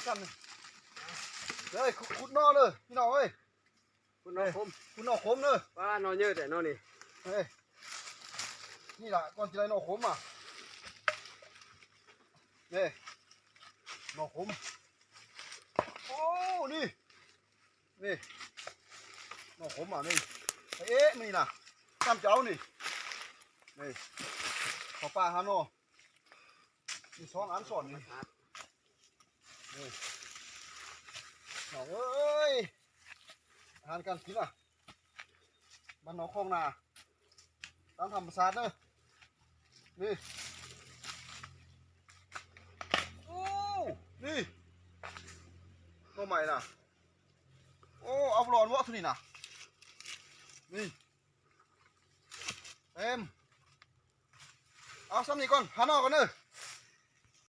ຊັ້ນເລີຍ ຂຸດໜໍ່ເດີພີ່ນ້ອງເອີຍ. ຂຸດໜໍ່ຂົມ ຂຸດໜໍ່ຂົມເດີ. ປ້າ ໜໍ່ເຍີະແທ້ໜໍ່ນີ້. ເອີ ນີ້ລະ ກ່ອນຊິໄດ້ໜໍ່ຂົມມາ ນີ້ ໜໍ່ຂົມ. ໂອ້ ນີ້ ນີ້ ໜໍ່ຂົມມານີ້. ເອະ ມື້ນີ້ນະ ຕາມເຈົ້ານີ້ ນີ້ ເຂົ້າປ່າຫາໜໍ່ ມີສອງອັນຊ້ອນນີ້ ນີ້ ນ້ອງເອີຍ ອາຫານການກິນນະ ບ້ານນອກຄອງນາ ຕາມທຳມະຊາດເດີ ນີ້. ໂອ້ ນີ້ ໜໍ່ໃໝ່ນະ. ໂອ້ ເອົາບໍ່ລອດເວາະໂຕນີ້ນະ ນີ້ ເຕັມ. ເອົາສ່ຳນີ້ກ່ອນ ຫາໜໍ່ກ່ອນເດີ.